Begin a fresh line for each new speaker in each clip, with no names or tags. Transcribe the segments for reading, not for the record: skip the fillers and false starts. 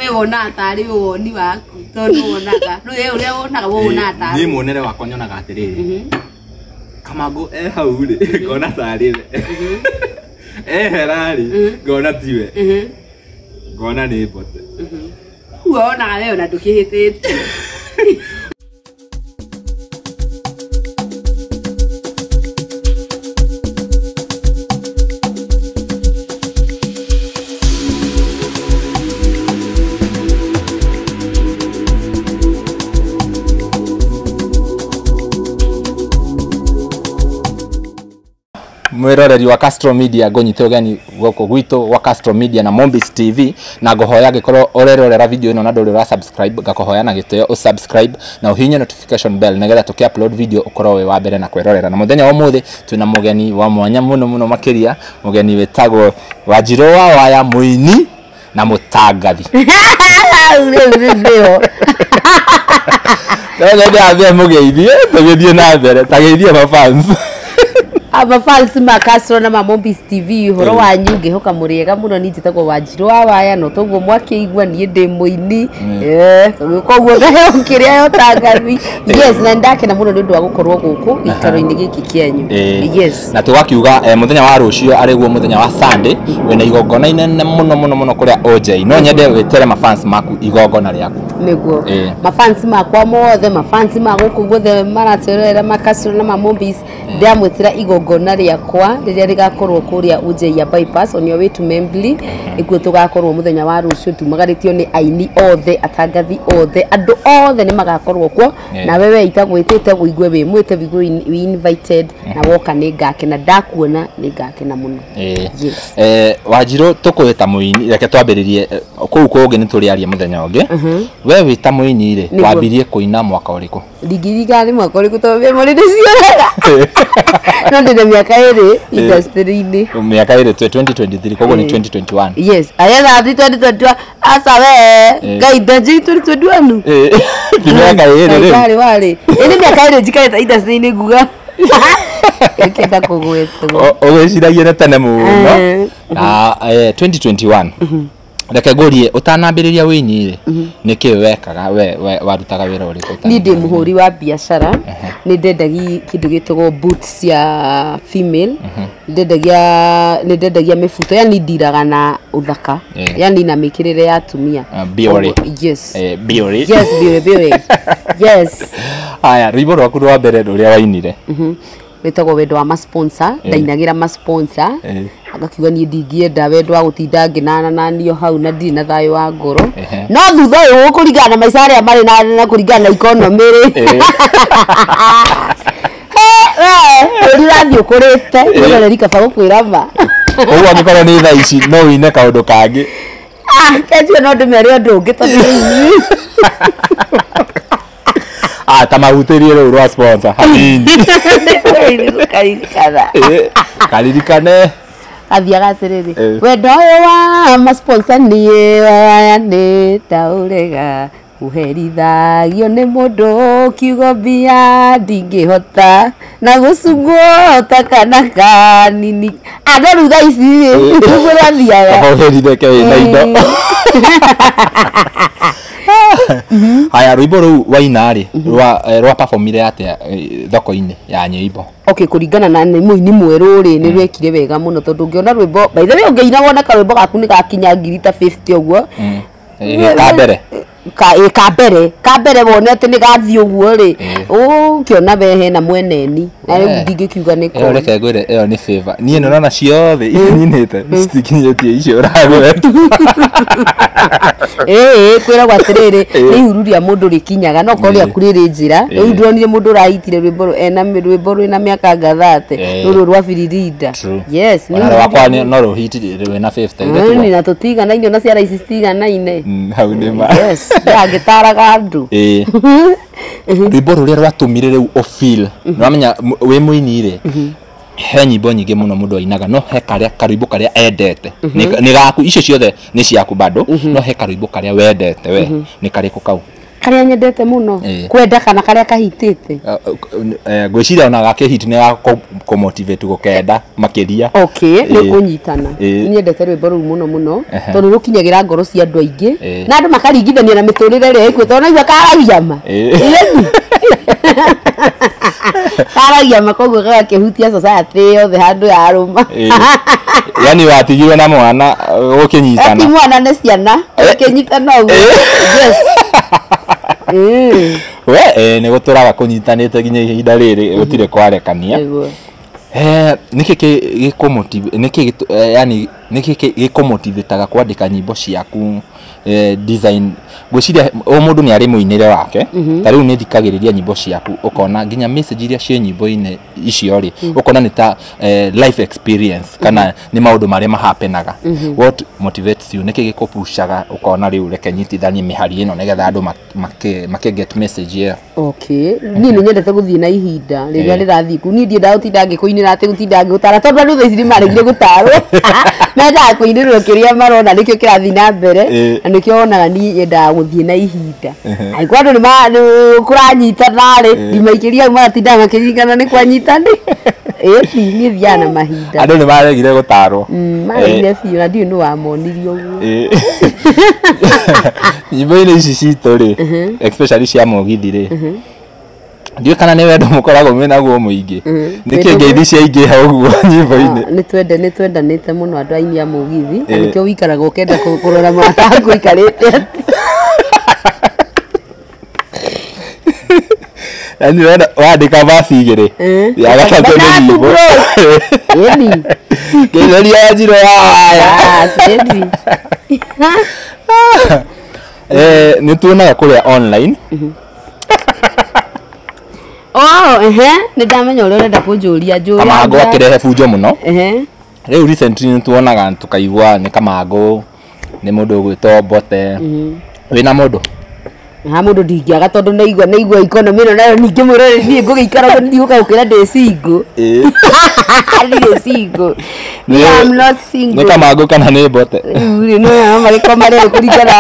We wonaga tarĩ woni waku tondũ wonaga rĩu we ũrĩa wonaga we wonaga tarĩ
Niĩ muonere wakwa nyonaga atĩrĩrĩ, Kamangũ e hau rĩ, ngona tarĩ we. Ehera rĩ, ngona tiwe, ngona nĩ mbote.
Ũguo wonaga we ona ndũkĩhĩtĩtie.
Mwiroreri wa Castro Media, ngũnyite ũgeni gũkũ gwitũ gwa Castro Media na Mombis TV, na ngũhoya angĩkorwo ũrerorera video ĩno na ndũrĩ ũra subscribe, ngakũhoya na gĩtĩo ũ subscribe na ũhihinye notification bell nĩgetha tũkĩ upload video ũkorwo wĩ wa mbere na kwĩrorera. Na mũthenya wa ũmũthĩ twĩna mũgeni wa mwanya mũno mũno makĩria, mũgeni wĩtagwo Wanjirũ wa Waya, mũini na mũtangathi.
Rĩu nĩo.
No nyende ambie mũgeithie tũgĩthiĩ na mbere, tageithie mafans.
Mafans ma Castro na ma Mombis TV, ũhoro wanyu, ngĩhoka mũrĩega mũno. Niĩ njĩtagwo Wanjirũ wa Waya, no toguo mwakĩigua niĩ ndĩ mũini, koguo ngaheo kĩrĩa ya ũtangathi. Yes, na nĩndakena mũno nĩ ũndũ wa gũkorwo gũkũ gĩikaro-inĩ gĩkĩ kĩanyu. Yes.
Na tũgakiuga mũthenya wa rũciũ, arĩguo mũthenya wa Sunday, wĩna igongona inene mũno mũno mũno kũrĩa OJ. No nyende wĩtere mafans maku igongona rĩaku.
Nĩguo, mafans makwa mothe, mafans ma gũkũ guothe maratwĩrorera ma Castro na ma Mombis, ndĩramwĩtĩra igongona rĩakwa rĩrĩa rĩgakorwo kũrĩa Ujei Bypass on your way to Membli. Nĩkuo tũgakorwo mũthenya wa rũciũ, tumagarĩtio nĩ aini othe, atangathi othe, andũ othe nĩ magakorwo kuo. Nawe we itagwĩtĩte ũigue wĩ mwĩte, wĩigue wĩ invited, na woka nĩ ngakena, ndakuona nĩ ngakena mũno. Yes.
Wanjirũ, tũkwĩta mũini, reke twambĩrĩrie kũu kũngĩ nĩ tũrĩaria mũthenya ũngĩ. We wĩ ta mũini rĩ, wambirie kũina mwaka ũrĩkũ?
Ndingĩririkana nĩ mwaka ũrĩkũ tondũ memory nĩ ciũraga, no ndĩna mĩaka 2 industry-inĩ.
Mĩaka 2 twĩ 2023, koguo nĩ 2021.
Yes, ayetha thi 2021, aca we ngai ndanjiri 2021.
Ti mĩaka 2 rĩu.
Ngai warĩ ĩ nĩ mĩaka 2 njikarĩte industry-inĩ, nguga ĩkĩenda kũgwetwo.
Ũgwĩciragia nĩ tene mũno. Na 2021, reke ngũrie, ũtanambĩrĩria wĩini rĩ, nĩ kĩĩ wekaga we warutaga wĩra ũrĩkũ?
Niĩ ndĩ mũhũri wa biacara, nĩ ndendagi kĩndũ gĩtagwo boots cia female, nĩ ndendagia mĩbuto, yani ndiraga na ũthaka, yani na mĩkĩrĩre ya atumia.
Beauty.
Yes.
Beauty.
Yes, beauty, beauty, yes.
Haya, rwĩmbo rwaku rwa mbere rũrĩa wainire?
Wĩtagwo Wendo wa Masponsor. Ndainagĩra masponsor, agakiuga niĩ ndingĩenda wendo wa gũtinda ngĩnanananio hau na ndirĩ na thayũ wa ngoro. No thutha ũyũ, kũringana na maica arĩa marĩ na kũringana na economy rĩ, we ũrathiĩ ũkũrĩte mwĩroreri, kaba gũkwĩra ma.
Koguo angĩkorwo nĩ thaa ici no wĩine kaũndũ kangĩ?
Ah, kenjio no ndĩmere ũndũ ũngĩ tondũ rĩu
Ah, ta mahutĩrie rũu rwa sponsor hanini.
Karirikana.
Karirikane.
Athiaga atĩrĩrĩ: wendo ũyũ wa masponsor niĩ waya nĩ ndaũrega, kũherithagio nĩ mũndũ kiugo mbia ndingĩhota na gũcungwo ta kana kanini andũ rĩu thaa ici rĩ, ũguo rwathiaga.
Kaba ũheritheke wĩna indo. Haya, rwĩmbo rũu waina rĩ, rwa performire atĩa thoko-inĩ ya nyĩmbo?
Okay, kũringana na nĩ mũini mwerũ rĩ, nĩ rwekire wega mũno, tondũ ũngĩona rwĩmbo, by the way, ũngĩina wona karwĩmbo gaku nĩ gakinya ngiri ta 50 ũguo.
Ka mbere.
Ka mbere wone atĩ nĩ gathiĩ ũguo rĩ, ũkĩona we hena mweneni na rĩu ndingĩkiuga nĩ
Ĩyo reke ngwĩre, ĩyo nĩ favor. Niĩ nĩ ũrona ciothe iria nyinĩte citikinyĩtie icio ũragweta.
Ĩĩ, kwĩragwo atĩrĩrĩ, nĩ ihuru rĩa mũndũ rĩkinyaga, no korwo rĩaku rĩrĩ njĩra. Rĩu ndĩronire mũndũ ũrahitire rwĩmbo ena rwĩmbo rwĩna mĩaka ngathate, rũrũ rwa Biririnda. Yes, nĩ
Ona
ihuru
rwakwa
rĩa
no rũhiti rwĩna 50
Ĩni,
ithe.
na tũtiganaine, ona ciara ici citiganaine.
Hau nĩ ma.
Yes, ndangĩtaraga andũ.
Rwĩmbo rũrĩa rwatũmire rĩu ũfeel nĩwamenya wĩ mũini rĩ, he nyĩmbo nyingĩ mũno mũndũ ainaga, no he karĩa karwĩmbo karĩa endete. Nĩ gaku, icio ciothe nĩ ciaku bado, no he karwĩmbo karĩa wendete we, nĩ karĩkũ kau?
Karia nyendete muno kwenda kana karia kahitite
ngwiciria ona gake hit ni ya kũmotivate gũkenda makiria.
Okay, ni kunyitana nyendete rwimbo rũu muno muno tondu rukinyagira ngoro cia andu aingi na andu makaringithania na miturire ria ikuo tondu naigua karagia ma karagia ma koguo gagakihutia society yothe handu yaruma.
Yani watigirwe na mwana ukinyitana
ti mwana ne ciana ukinyitana uguo. Yes.
We nä gå tå raga kå nyitanä te nginya ihinda rä rä gå tirä kwarekania. Nä kä gä kå motivataga kwandä ka nyimbo ciaku design? Ngwĩciria o mũndũ nĩ arĩ mũinĩre wake. Ta rĩu nĩ thikagĩrĩria nyimbo ciaku ũkona nginya message iria ciĩ nyimbo-inĩ icio rĩ ũkona nĩ ta life experience kana nĩ maũndũ marĩa mahapenaga. What motivates you? Nĩkĩ gĩkũpucaga ũkona rĩu reke nyitithanie mĩhari ĩno nĩgetha andũ make get message ĩyo?
Okay, niĩ nĩ nyendete gũthiĩ na ihinda rĩrĩa rĩrathiĩ kũu. Niĩ ndiendaga gũtinda ngĩkũinĩra atĩ gũtinda ngĩgũtara tondũ andũ thaa ici nĩ maregire gũtarwo. Mendaga kũinĩrwo kĩrĩa marona nĩkĩo kĩrathiĩ na mbere na nĩkĩo wonaga niĩ nyendaga gũthiĩ na ihinda. Angĩkorwo andũ nĩ kũranyitana rĩ ndimaikĩria hau magatinda makĩririkana nĩ kwanyitana. Ĩĩ niĩ thiaga na mahinda.
Andũ nĩ maregire gũtarwo.
Maregire biũ na ndiũĩ nũ wamonirie ũguo.
Nyimbo-inĩ ici citũ rĩ especially cia mũgithi rĩ ndiũĩ kana nĩ wendo mũkoragwo mwĩnaguo mũingĩ. Nĩkĩ ngeithi ciaingĩha ũguo nyimbo-inĩ?
Nĩ twendanĩte mũno andũ aini a mũgithi na nĩkĩo wĩikaraga ũkenda kũrora mũrata waku aikarĩte atĩa.
Yani wandĩka verse igĩrĩ ya gatatũ nĩ nyimbo.
Ĩni.
Kĩgeria njiro ya waya. Nĩ tuonaga kũrĩa online.
Oh, ehe, nĩ ndamenya ũrĩa ũrenda kũnjũria njũria.
Kamangũ akĩrehe bunjo mũno. Rĩu recently nĩ tuonaga tũkaigua nĩ Kamangũ nĩ mũndũ ũgwĩtwo Mbote. Wĩna mũndũ?
Ha mũndũ ndingĩaga tondũ nĩigua economy ĩno nayo ningĩ mwĩrore niĩ ngũgĩikara ũguo ndigũka gũkĩra ndĩ single. Ndirĩ single. I'm not single.
Nĩ Kamangũ kana nĩ Mbote?
Rĩu rĩ no magĩkoma rĩrĩ kũringana.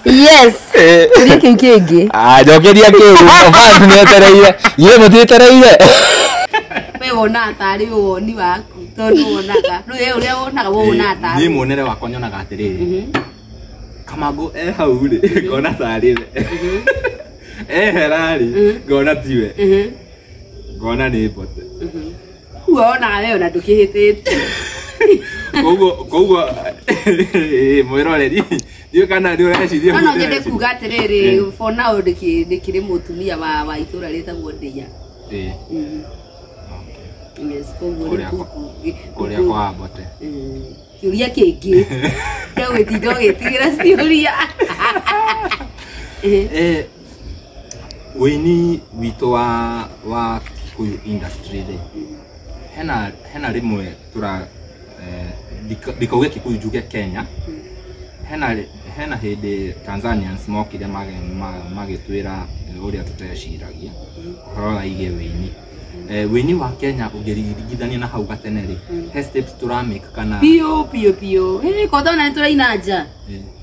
Yes. Kĩũria kĩu kĩngĩ.
Njokeria kĩu fans nĩetereire. Inyuĩ mũtietereire.
We wonaga tarĩ woni waku tondũ wonaga. Rĩu we ũrĩa wonaga we wonaga tarĩ.
Niĩ muonere wakwa nyonaga atĩrĩrĩ. Kamangũ e hau rĩ ngona tarĩ we. Ehera rĩ ngona tiwe. Ngona nĩ Mbote.
Ũguo wonaga we ona ndũkĩhĩtĩtie.
Koguo mwĩroreri ndiũĩ kana nĩ ũreciria.
No nyende kuga atĩrĩrĩ for now ndĩkĩrĩ mũtumia wa itũra rĩtagwo Ndĩa. Yes, koguo
kũrĩa kwa Mbote.
Kĩũria kĩngĩ. Ndagwĩtinda ũgĩtigĩra ciũria.
Wĩini witũ wa Kikuyu industry rĩ hena rĩmwe tũra ndikauge Kikuyu njuge Kenya. Hena hĩndĩ Tanzanians mokire magĩtwĩra ũrĩa tũteciragia ũhoro wĩgiĩ wĩini. Wĩini wa Kenya ũngĩringithania na hau gatene rĩ he steps tũramake kana
piũ piũ piũ. Kwanza ona nĩ tũraina nja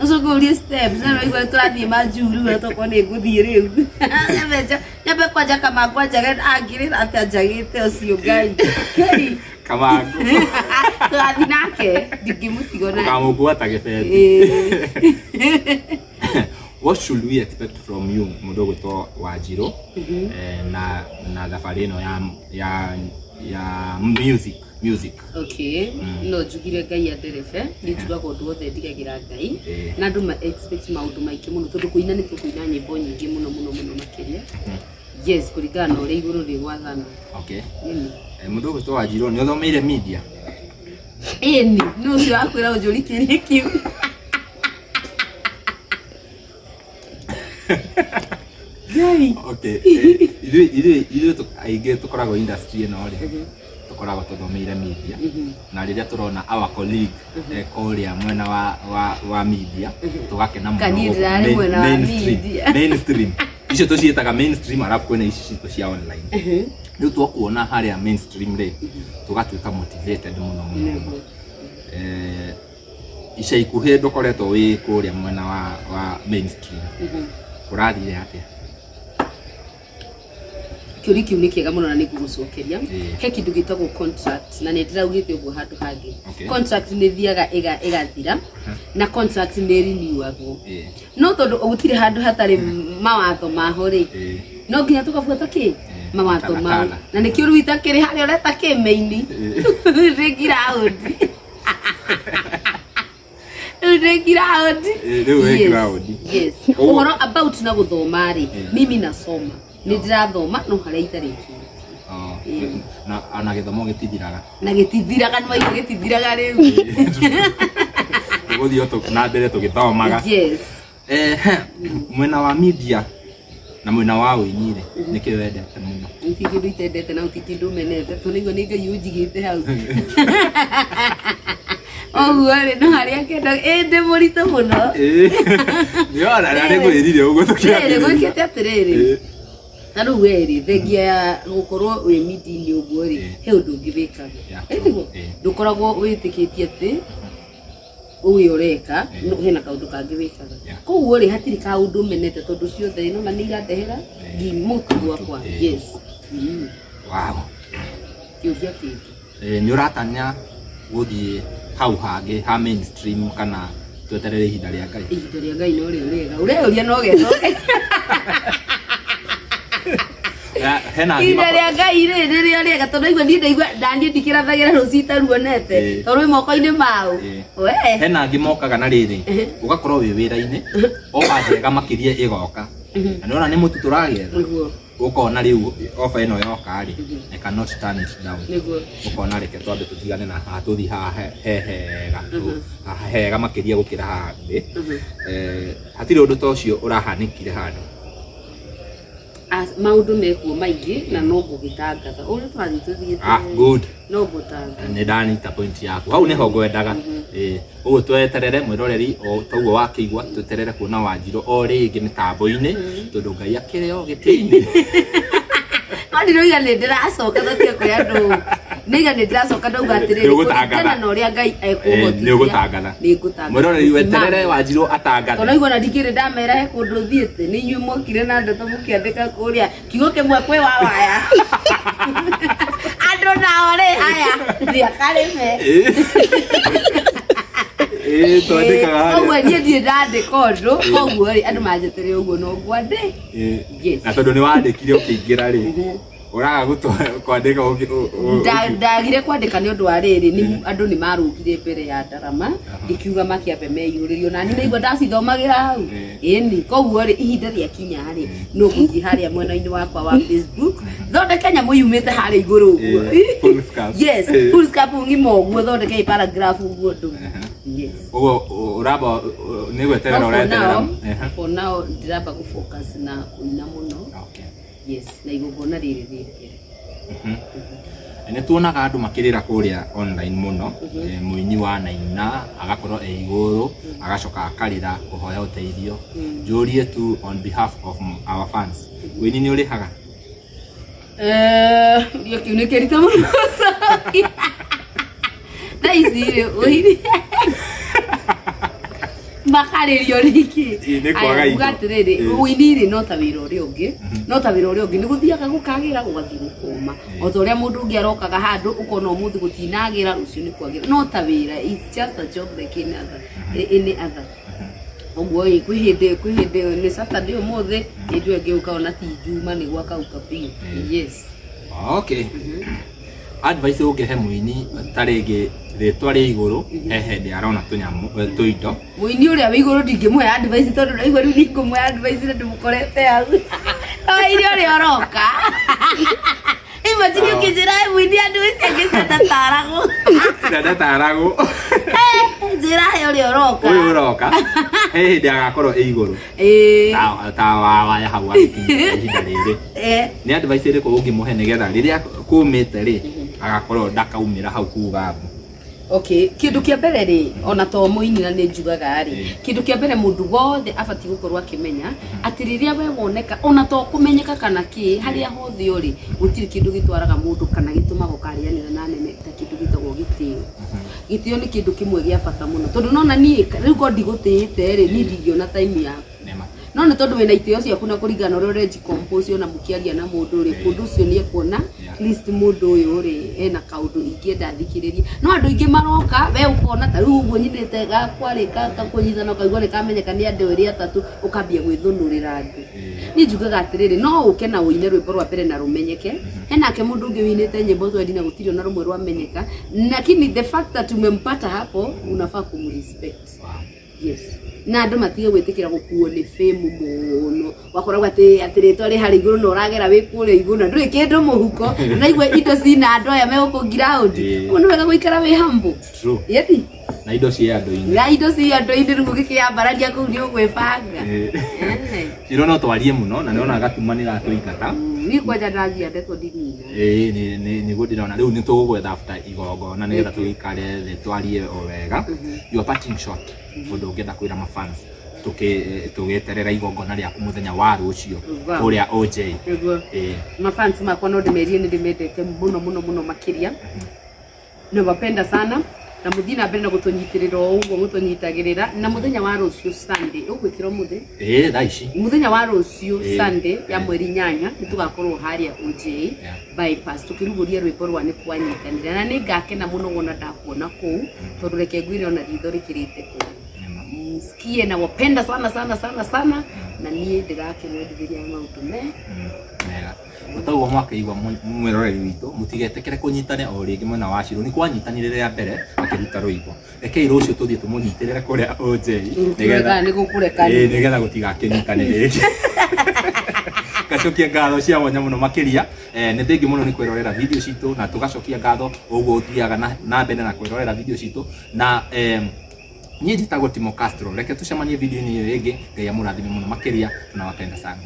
ũcoke ũrie steps na ũraigua tũrathiĩ majuu rĩu na tokorwo nĩ ngũthiĩ rĩu. Nyambe kwanja Kamangũ anjage angĩrĩra atĩ anjagĩte ũcio Ngai.
Kamangũ
tũrathiĩ nake ndingĩmũtiga nake.
Ũkamũkua ta gĩbeti. What should we expect from you mũndũ ũgwĩtwo Wanjirũ na thabarĩ ĩno ya music?
Okay, no njugire Ngai anderebe nĩ njugaga ũndũ wothe ndigagĩra Ngai na andũ ma expect maũndũ maingĩ mũno tondũ kũina nĩ tũkũina nyĩmbo nyingĩ mũno mũno mũno makĩria. Yes, kũringana na ũrĩa igũrũ rĩgwathana.
Okay. Mũndũ ũgwĩtwo Wanjirũ nĩ ũthomeire media?
Ĩni, nĩ ũcio wakwĩra ũnjũrie kĩũria kĩu.
Okay, ithuĩ aingĩ tũkoragwo industry ĩno rĩ tũkoragwo tũthomeire media na rĩrĩa tũrona our colleague kũrĩa mwena wa media tũgakena mũno. Mainstream icio tũciĩtaga mainstream arabu kwĩna ici citũ cia online. Rĩu twakuona harĩa mainstream rĩ tũgatuĩka motivated mũno mũno. Ica ikuhĩ ndũkoretwo wĩ kũrĩa mwena wa mainstream. Ũrathire atĩa?
Kĩũria kĩu nĩ kĩega mũno na nĩ ngũgũcokeria. He kĩndũ gĩtagwo contract na nĩ ndĩraugĩte ũguo handũ hangĩ. Contract nĩ ĩthiaga ĩgathira na contract nĩ renewagwo. No tondũ gũtirĩ handũ hatarĩ mawatho maho rĩ, no nginya tũkabuata kĩ mawatho mau, na nĩkĩo rĩu itakĩrĩ harĩa ũreta kĩmeini rĩ ground. Rĩu nĩ ground.
Rĩu wĩ ground.
Yes. Ũhoro about na gũthoma rĩ, mimi nasoma, nĩ ndĩrathoma no harĩa itarĩkĩtie.
Na ona gĩthomo gĩtithiraga.
Na gĩtithiraga, nĩ waigua gĩtithiraga rĩu.
Tũgũthiĩ na mbere tũgĩthomaga.
Yes.
Mwena wa media na mwena wa ũini rĩ, nĩkĩ wendete mũno?
Ti kĩndũ itendete na ti kĩndũ menete, tondũ nĩguo nĩ Ngai ũnjigĩte hau. Ũguo rĩ, no harĩa kĩndũ ĩndĩ mũritũ mũno.
Nĩwona na nĩngwĩrire ũguo tũkĩambĩrĩria.
Gwĩkĩte atĩrĩrĩ, ta rĩu we rĩ, thengia ya gũkorwo wĩ media-inĩ ũguo rĩ, he ũndũ ũngĩ wĩkaga. Ĩtiguo? Ndũkoragwo wĩtĩkĩtie atĩ ũyũ ũreka, hena kaũndũ kangĩ wĩkaga. Koguo rĩ, hatirĩ kaũndũ menete tondũ ciothe ĩno na nĩ irandehera mũtu gwakwa. Yes.
Wow.
Kĩũria kĩngĩ.
Nĩ ũratanya gũthiĩ hau hangĩ ha mainstream kana tweterere ihinda rĩa Ngai?
Ihinda rĩa Ngai no rĩo rĩega. Ũreyũria no getoke. Ihinda rĩa Ngai rĩ nĩrĩo rĩega tondũ aigua niĩ ndaigua ndaniĩ ndikĩrathagĩra rũciũ itaruonete tondũ wĩ moko-inĩ mau.
Hena angĩ mokaga na rĩrĩ, ũgakorwo wĩ wĩra-inĩ, ofa njega makĩria ĩgoka. Na nĩwona nĩ mũtu tũragetha. Ũkona rĩu ofa ĩno yoka rĩ, I cannot turn it down. Ũkona reke twambe tũtigane na haha tũthiĩ haha hehega, haha hega makĩria gũkĩra haha thĩ. Hatirĩ ũndũ ta ũcio ũrahanĩkire handũ.
Maũndũ mekuo maingĩ na no ngũgĩtangatha ũrĩa tũrathiĩ tũthiĩte.
Good.
No ngũtangatha.
Nĩ ndanyita point yaku hau nĩho ngwendaga. Ũguo tweterere mwĩroreri o toguo wakĩigua, tweterere kuona Wanjirũ o rĩngĩ mĩtambo-inĩ tondũ Ngai akĩrĩ o gĩtĩ-inĩ.
No ndĩroiga nĩ ndĩracoka tũtige kũrĩ andũ. Nĩiga nĩ ndĩracoka ndauga atĩrĩrĩ, kũringana na ũrĩa Ngai ekũhotithia.
Nĩ ũgũtangatha.
Nĩ ngũtangatha.
Mwĩroreri weterere Wanjirũ atangathe.
Tondũ aigua na ndikĩrĩ ndamera he kũndũ thiĩte, nĩ inyuĩ mwokire na ndeto mũkĩandĩka kũrĩa kiugo kĩmwe kwĩ wa waya. Andũ nao rĩ, aya, thiĩ akarĩme.
Twandĩkaga harĩa.
Koguo niĩ ndirĩ ndandĩka ũndũ, koguo rĩ, andũ manjetere ũguo no ngwandĩ. Yes.
Na tondũ nĩ wandĩkire ũkĩingĩra rĩ, ũraga kwandĩka
ndagire kwandĩka nĩ ũndũ wa rĩrĩ, andũ nĩ marũgire mbere ya ndarama, ngĩkiuga makĩambe meyũrĩrio, na niĩ naigua ndacithomagĩra hau. Ĩni, koguo rĩ, ihinda rĩakinya rĩ, no ngũthiĩ harĩa mwena-inĩ wakwa wa Facebook, thondeke nyamũ yumĩte harĩa igũrũ ũguo.
Full scarf.
Yes, full scarf ng'ima ũguo, thondeke paragraph ũguo ndũ. Yes.
Ũguo ũramba nĩ gweterera ũreterera.
For now ndĩramba gũ focus na kũina mũno. Yes, na igongona rĩrĩ rĩngĩ.
Nĩ tuonaga andũ makĩrĩra kũrĩa online mũno, mũini wa naina agakorwo e igũrũ, agacoka akarĩra kũhoya ũteithio. Njũrie tu on behalf of our fans, ũini nĩ ũrĩhaga?
Kĩu nĩ kĩritũ mũno. Thaa ici rĩ, ũini makarĩrio nĩkĩ?
Nĩ kwaga indo.
Uga atĩrĩrĩ, ũini rĩ no ta wĩra ũrĩa ũngĩ, no ta wĩra ũrĩa ũngĩ, nĩ gũthiaga gũkagĩra gũgathiĩ gũkũma. O ta ũrĩa mũndũ ũngĩ arokaga handũ ũkona ũmũthĩ gũtinagĩra, rũciũ nĩ kwagĩra. No ta wĩra, it's just a job like any other. Any other. Ũguo ĩ, kwĩ hĩndĩ nĩ Saturday ũmũthĩ, hĩndĩ ĩyo ĩngĩ ũkaona ti Juma nĩ gwakauka biũ. Yes.
Okay. Advice ũngĩhe mũini ta rĩngĩ rĩtwa rĩ igũrũ, he hĩndĩ arona tũnyamũ tũindo.
Mũini ũrĩa wĩ igũrũ ndingĩmũhe advice tondũ ndaigua rĩu nĩngũmũhe advice na ndĩmũkorete hau. Mũini ũrĩa ũroka. Imagine ũkĩnjĩra mũini advice angĩcio ndataragwo.
Ndataragwo.
Njĩra he ũrĩa ũroka.
Ũyũ ũroka. He hĩndĩ agakorwo ĩ igũrũ. Ta waya hau agĩkinya ihinda rĩrĩ. Nĩ advice ĩrĩkũ ũngĩmũhe nĩgetha rĩrĩa kũmĩte rĩ, agakorwo ndakaumĩra hau kuga mbu?
Okay, kindu kia mbere ri ona to muini na ni njugaga ri kindu kia mbere mundu wothe abati gukorwo akimenya ati riria we woneka ona to kumenyeka kana ki haria hothe uri gutiri kindu gitwaraga mundu kana gitumaga ukarianira na nene ta kindu gitagwo gitio. Gitio ni kindu kimwe gia bata muno tondu nona ni riu ko ndigutiite ri ni ndingiona time yaku. No nĩ tondũ wĩna itĩo ciaku na kũringana ũrĩa ũrenji-compose ona mũkĩaria na mũndũ rĩ mũndũ ũcio nĩ ekuona at least mũndũ ũyũ rĩ ena kaũndũ ingĩenda thikĩrĩrie. No andũ aingĩ maroka we ũkona ta rĩu ũguo nyinĩte gakwa rĩ kakũnyitana ũkaigua nĩ kamenyeka nĩ andũ erĩ atatũ ũkambia gwĩthũnũrĩra andũ. Niĩ njugaga atĩrĩrĩ no ũke na ũine rwĩmbo rwa mbere na rũmenyeke. Henake mũndũ ũngĩ ũinĩte nyĩmbo twendi na gũtirĩ ona rũmwe rwamenyeka, lakini the fact that umempata hapo unafaa kumrespect. Yes. Na andu matige gwitikira gukuo ni fame muno wakoragwo ati ati ritwa ri hari iguru na uragera wi kuria iguru na nduri kindu muhuko na igwe indo cina andu aya meguku ground uno wega guikara wi humble.
True.
Yeti
na indo cia andu-ini
na indo cia andu-ini riu gikiambararia kuu ni ugwibanga.
Iro no twarie muno na nona gatuma ni gatũingata.
Ni kwanja ndagia ndeto ndinina.
Niguo ndirona riu ni tugugwetha after igongona nigetha tugikare thi twarie o wega. Your parting shot undu ungienda kwira mafans tugieterera igongona riaku muthenya wa rucio kuria OJ.
Niguo mafans makwa no ndimerie ni ndimendete muno muno muno makiria. Nawapenda sana na muthii na mbere na gutunyitirira o uguo mutunyitagirira na muthenya wa rucio Sunday ugwikira muthi
thaa ici
muthenya wa rucio Sunday ya mweri 8 nitugakorwo haria OJ bypass tukiruguria rwimbo rwa ni kwanyitanira na ningakena muno wona ndakuona kuu tondu reke ngwire ona ritho rikirite kuu msikie na wapenda sana sana sana sana na nie ndirakimwendithĩria maũndũ me
mega. Ũtaguo mwakĩigua mwĩroreri witũ mũtigetĩkĩre kũnyitane o rĩngĩ mwena wa Shiro nĩ kwanyitanire rĩa mbere akĩruta rwĩmbo. Rekei rũciũ tũthiĩ tũmũnyitĩrĩre kũrĩa OJ nĩgetha gũtigakĩnyitane rĩngĩ. Gacokia ngatho cia mwanya mũno makĩria. Nĩ thengiũ mũno nĩ kwĩrorera video citũ na tũgacokia ngatho ũguo ũthiaga na mbere na kwĩrorera video citũ na niĩ njĩtagwo Timo Castro. Reke tũcemanie video-inĩ ĩyo ĩngĩ. Ngai amũrathime mũno makĩria, tunawapenda sana.